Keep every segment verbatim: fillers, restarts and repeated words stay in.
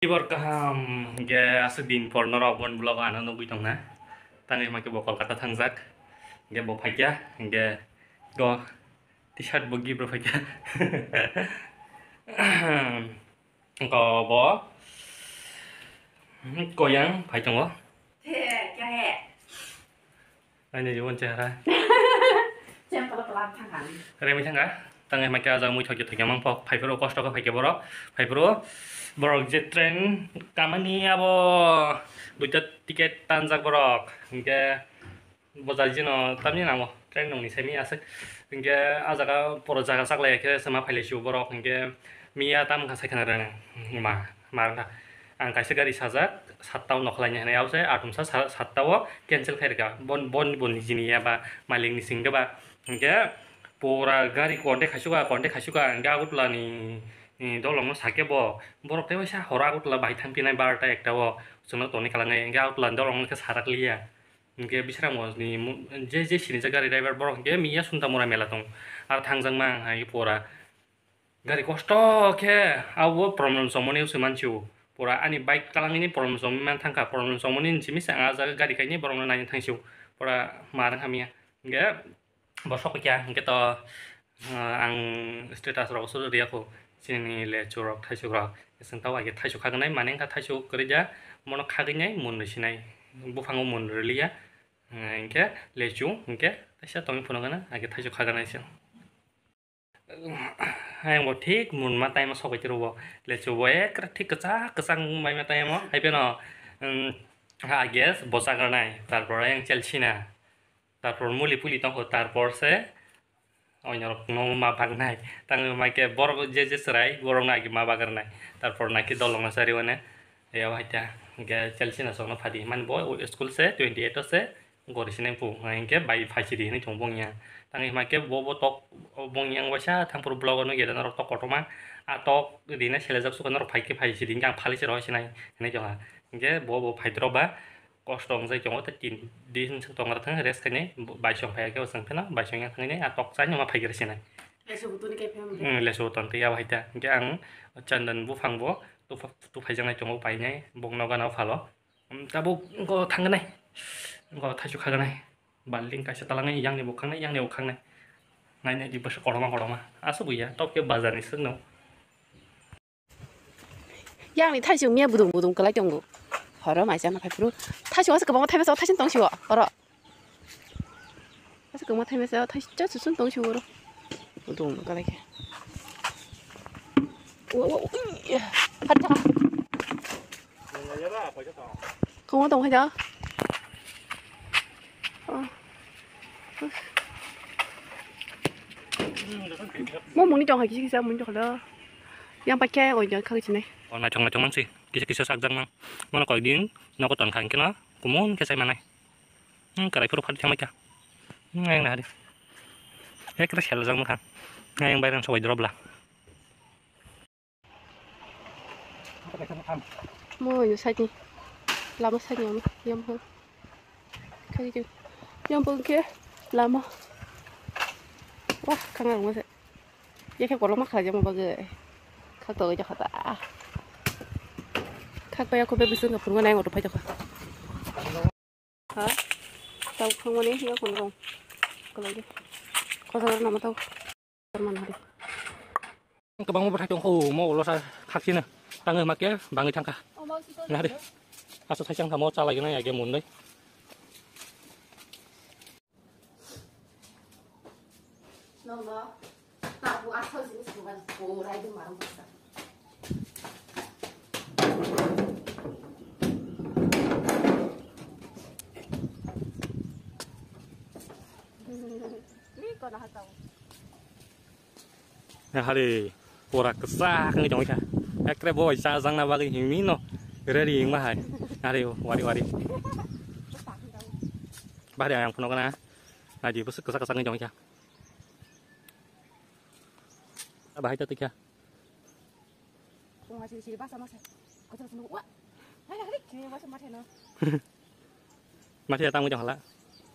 Tibor kaham, hingke aswk din por norok bon vlog ano nugwi tongna. Tangwi hwnkhe bo Kolkata thangjak. Hingke bo phaikya, hingke go t-shirt bo gift rw phaikya. Hingke bo koyang phai tongo. Aini jibon chehara. Remi thangka. Tangwi hwnkhe ajak mui thokya thokya mangpok. Phaiphuru kosto khe phaikhe borok. Phaiphuru borok je train kamani abo duita ticket tanjak borok. Hwnkhe bojai jino tamni nango train nongni simi aswk. Hwnkhe ah jaga poro jaga chaklai khe sema phailai sio borok. Hwnkhe miya tam kha sai khna rwna ma ma wngkha. Ang kaisa gari sajak satta o nokhlaini hinwi, abo se atomsa sa-, satta o cancel khai rwkha. Bon, bon, bon nijini ya ba malik ni singke ba. Hingke pura gari konte khaisuka, konte khaisuka, hingke Agartala ni, ni dolong no sake bo. Borok tei waisa horo Agartala bai thang pinai barta ekta o. Chwngno toni kalangai, hingke Agartala ni dolong no khe sarak liya. Hingke bisrang bo ni mu-, je, je sinijak gari driver borok hingke miya Sunta Mura mela tong. Ar thangjak mang hai pura. Gari kosto khe abo problem chongmani se mansiu. Pura ani bike talangini problem chongmani man thangkha. Problem chongmani simi se ang ah jaga gari kainwi borokno naina thangsiu. Pura ma rang hamya. Hingke bo sokya hingke to, ah, ang status rok se riya kho. Chini lechu rok, thaichuk rok. Chwng tao age thaichuk khagnai, mane wngkha thaichuk kwrwija. Mono khagwi nai mun rwsinai. Buphango mun rwliya. Hingke lechu hingke teisa tongwi phunukgana age thaichuk khagnai se. Ayang bo thik mun ma time o sokoi tiro bo. Lechu bo ekra thik kwchak kwchak mai ma time o. Hai pheno, um, ha gas bo chakarnai. Tarpor ayang Chelsea na. Tarpor muli puli tongkho. Tarpor se oinorok no ma baknai. Tang ma khe borok je je chwrai borok no agi ma bakarnai. Tarpor na khe dolong no chari wane. Eya hai ta. Hingke Chelsea na sokno phadi. Mani bo school se twenty eight o se. Gori sinai pu, hingke bai phai sidi hinui tongo bongya. Tangwi hima khe bo, bo tok, bongya wng waisa thangphuru vlog o nukya norok tok kotorma. A tok rina selejak sukha norok phai khe phai sidi, hingke ang phali se rohor sinai hinui tongha. Hingke bo, bo phai drop ba kosto wngjai tongo, tei tin din se tongra thang rest khainai, baisong phai khe bwswng pheno, baisong yang thangwi nai a tok chai numa phai khe sinai. Lesu butoni kaiphai. Hmm, lesu buton tei abo hai ta. Hingke ang chandan buphang bo tupha-, tuphai jaknai tongo painai, bok noga nw phalo. Tabuk wngkha thangnai, wngkha thaichuk khagnai, balting kaisa talangwi yangni bukhangnai, yangni bukhangnai. Nainai di bwswk kotorma kotorma. Aswk buya, tok khe bazar ni swkno. Yangni thaichuk miya budung budung kwlai tongo. Horo mai chana phaiphuru. Thaichuk aswk kwbangma thaimasa o thaichuk tong sio, oro. Asa kwma thaimasa thai cha chuchun tong si oro. Dong no kalai khe. Wa, wa, ui. Hat cha. Kwma tong khaja. Mo muni tong khaji kisa muni tong khala. Yang pakya oi jang khagi chinai. Naithok naithok mansi kisa kisa sakjak mang. Mono koi din nogo ton khan keno kumun khe sai manai. Hmm, karai phuru phari thangbai kha. Hmm, ayang nahari. Ekre sel jang nukha. Ayang bayran sobai drop la. Mo yo side ni. Lama side ni amo. Yam ho. Kagi jeng. Yam bong ke. Lama. Wah, kanga mo se. Ye khe kolokma khlai jamo bagwi. Khak togwi jakha ta. Khak paya kho be bising ka phungo nai ngoto phai jakha. Ha? Tau phangmani ya kun rong. Kalai de. Kosa nama tau. Terman hari. Kwbangma bwthai tongkha o, mo ulo sa khaksina. Tangwi ma khe bangwi thangkha. Nahari. Asa thaisang thamo chalai gwnai age mundai. Nokno tabu asal sini sugan porai de marang basa. Ni kona hatau. Hari pura kwchak wngwi tongwi kha. Ekre bo bai chajakna bagwi himwi no ready wngma hai. Hari wari wari. Bahari ang phunukna. Naidi bwswk kwchak kwchak wngwi tongwi kha. Bahai ta twi kha. Tongma siri siri basa masa. Kotor sunu wa. Hai hai. Sini masa masa no. Masa ya tangwi jongla.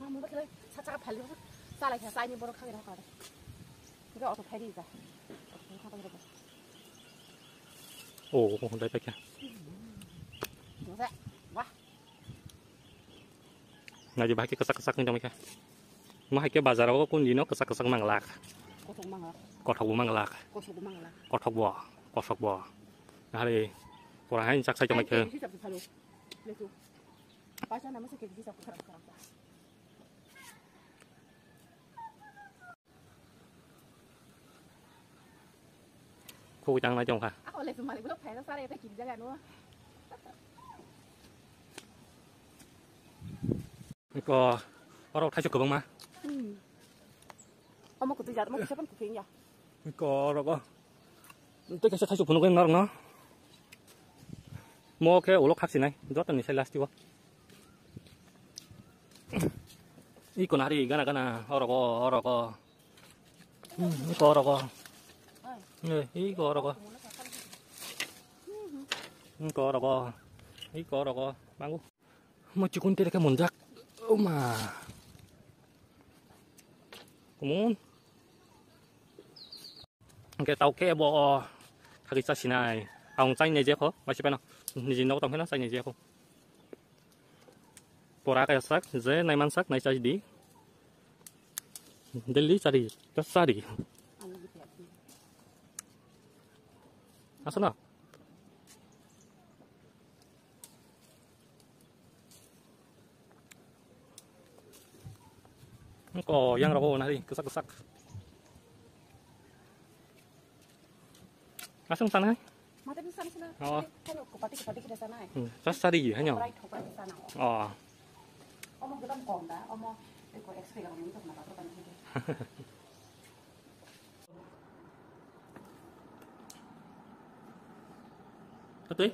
Mamu ba khlai sa sa phali. Salai kha saini borok khagwi rokha. Ga auto phai ri ga. Oh, oh, dai pakya. Naidi bahai khe kwchak kwchak wng tongmikha. Mo hai khe bazar o kun dino kwchak kwchak manglak. Kothok manglak. Kothok bo manglak. Kothok bo manglak. Kothok bo, kosok bo. Nahari pura hai chak sai tongmikha. Hai, hisab se phalo. Lesu. Paisa nama se kg hisab kharap kharap. Khugui tangnai tongkha. Ako le malik lo phaisa sare ta kiri jaga no. Ko oro thaisu kwbangma. Hmm. Omo kutu jat mo kisa pan kuphing ya. Ko oro ko. Tei kaisa thaisu phunukgwi norokno. Mo khe ulo khaksinai, jotoni sai last o. Iko nari gana gana, orogo, orogo. Hmm, iko orogo. Eh, iko orogo. Iko orogo. Iko orogo. Mangu. Mo chikun tere khe monjak. Oma. Kumun. Hwnkhe tau khe bo o thagwi chasinai. Ang chainai je kho, waisa phano niji nogo tong phano chainai je kho. Pora kaya sak, je naiman sak, nai chai di. Daily chari, ta chari. Asana. Ko yang rabo nari kesak kesak. Asung sana. Mata bisa sana. Oh. Kalau kupati kupati kita sana. Hmm, tas tadi ya hanya. Thoprai thoprai sana. Oh. Omo gedam kom da, omo eko expect ang ini tuh kenapa tuh kan gitu. Atui?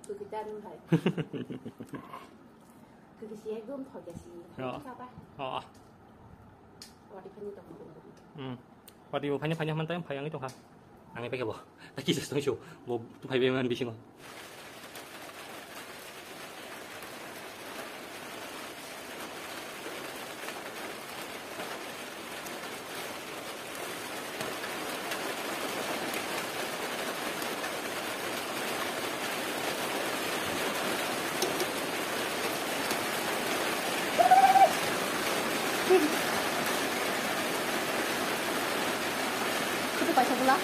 Kukitan bai. Kukisi ekdom thok ya sih. Ya. Apa? Oh. Wati phani tong. Hmm. Wati bo phani phani mantai phai ang tongkha. Ang pai khe bo. Ta kisa tong shu. Bo tu phai be man bisingo. Kutu paisa bula.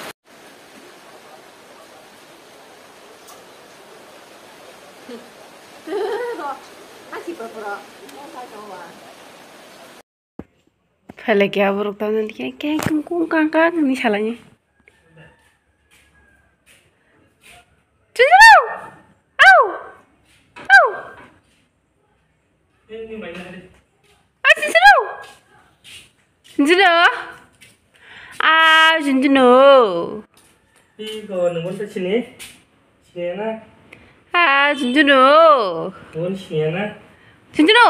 Phailai khe aborok tamni khe keng kung kung kang kang hinwi salai. Chujuru! Au! Au! Ah, Junjunu! Junjunu! Ah, Junjunu! Iko, nunggu tuh sini. Sini na. Ah, Junjunu! Nunggu sini na. Junjunu!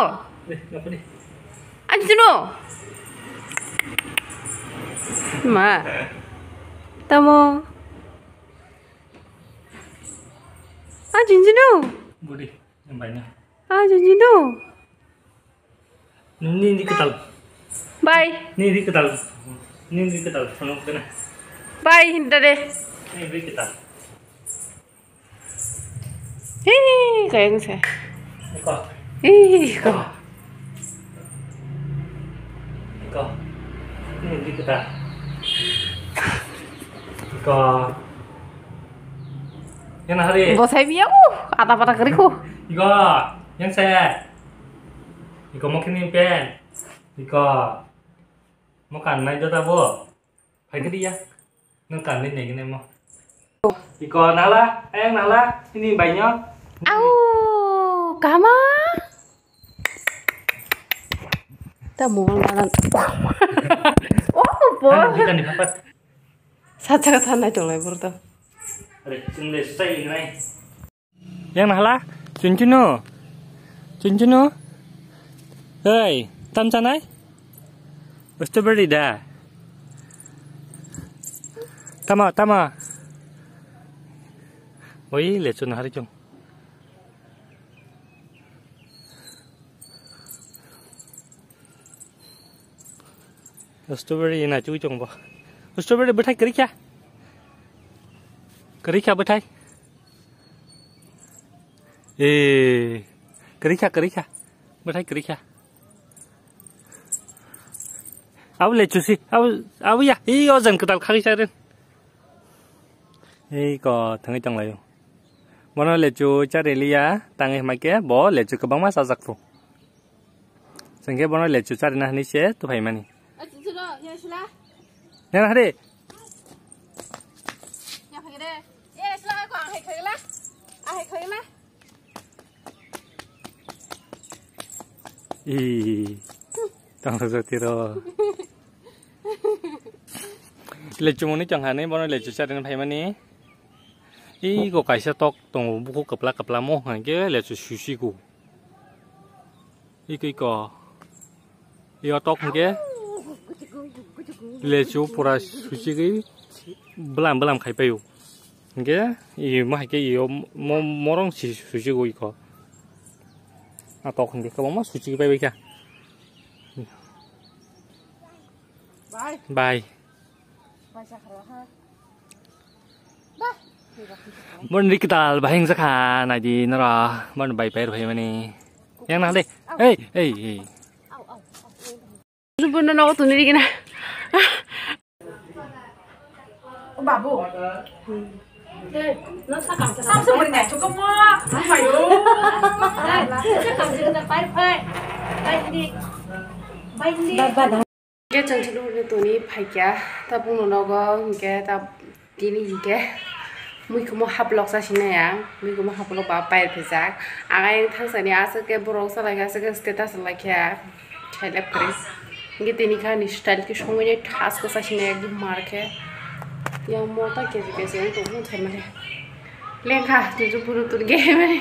Eh, apa nih? Ah, Junjunu! Ma. Tamo. Ah, Junjunu! Budi, yang banyak. Ah, Junjunu! Ni, ni ketal. Bye. Ni, ni ketal. Ni, ni ketal. Sono kena. Bye, hinta deh. Ni, ni ketal. Hei, kayang saya. Iko. Ih, kok. Iko. Ni, ni ketal. Iko. Yang hari. Bosai biya, uh, ata pata keriku. Iko. Yang saya. Iko mungkin ni pen. Iko. Makan nai jota bo. Phai khe di ya. Nung kan ni nai gini mo. Iko nala, ayang nala, ini banyo. Au, kama. Ta mobile nana. Oh, bo. Kan di papat. Sacha ka thanai tonglai burto. Are, chungle sai nai. Yang nahala? Chunchunu? Chunchunu? Hei, tam chanai? Strawberry da? Tama, tama. Oi, lechu nahari chung. Strawberry na chui chung bo. Strawberry bwthai kwrwi kha. Kwrwi kha bwthai. Eh, kwrwi kha, kwrwi kha. Bwthai kwrwi kha. Abo lechu si, abo, abo ya, i o jan kwtal khagwi charin. Ei ko thangwi tonglaio. Bono lechu chariliya, tangwi hwnba khe bo lechu kwbangma chajak phu. Chwng khe bono lechu charina hwnwi se tuphaimani. Nena hade. Ih, tong jotiro. Lechu muni chong hani bono lechu charina phaimani. Ih, ko kaisa tok tongo, buku kwpla kwpla mo hwnke lechu susi ko. Iko iko. Iyo tok hwnkhe lechu pura suchigwi bwlam bwlam khai paio. Hwnkhe iyo ma hai khe iyo mo-, morong si suchigo iko. A tok hwnkhe kwbangma suchigwi pai bai kha. Bai. Bai. Bon ri kital bahing jakha naidi nora bon bai pai rwhai mani. Yang nang de. Hey, hey, hey. Subuno nogo tuni rigina. Babu. Samsung beri nacho ko mo. Ayo. Pai pai. Pai ni. Pai ni. Hingke chwng chwngno toni phaikya, tabukno nogo hingke ta tini hingke muikumo haplok chasinai ang, muikumo haplok ba pair phaijak. Ang ayang thangsani aswk khe borok chalaikha, aswk khe status laikha, khailep kwrwi. Hingke tini kha ni style khe songwi nai thasko chasinai ekdom mar khe. Yang mota keji keji wng tongmani thaimani. Lengkha chwng chwng phuru tongkhe mani.